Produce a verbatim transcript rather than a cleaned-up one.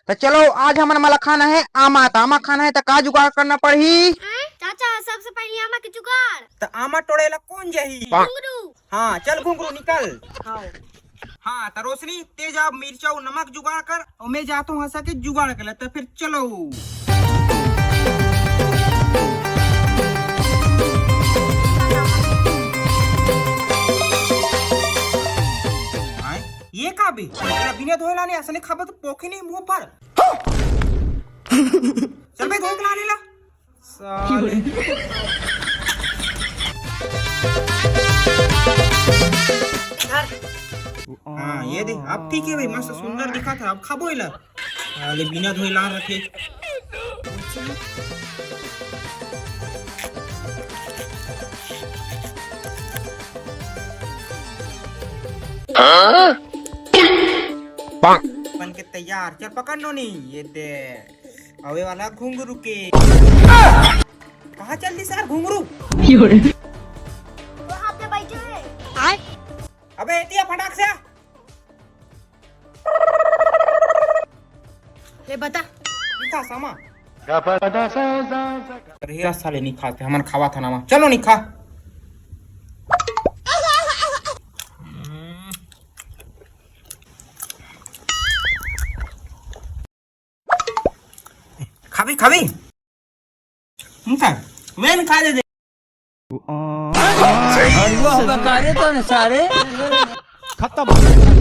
त चलो, आज हमन ला खाना हे आमा। त आमा खाना हे, त का जुगाड़ करना पड़ही? चाचा, सबसे पहले आमा के जुगाड़। त आमा टोड़े ला कोन जाही? घुंगरू। हाँ, चल घुंगरू, निकल। हाँ, त रोशनी, ते जा मिर्चा अउ नमक जुगाड़ कर, अउ मैं जात हूँ हंसा के जुगाड़ कर ले। त फिर चलो। आय, ये का बे? एला बिना धोए लाने असने खाबो त पोके नहीं मुंह पर। चल बे, धोए के लाने ला। साले। हाँ, ये दे, अब ठीक है भाई, मस्त सुंदर दिखा था। अब खाबो एला। साले बिना धोए ला रखे। बन के तैयार, चल पकड़ नोनी, ये दे। अवे वाला घुंगरू के। कहाँ चल दी सार घुंगरू? वहाँ पे बैठे हैं। अबे एतिया फटाक से आ। ले बता। निखा सामा। अरे यार साले निखा, हमन खावा था ना। चलो निखा। खाबी, खाबी। हम खा, मैं खा दे दे। अरे वाह, बका रे तो सारे। खत्म।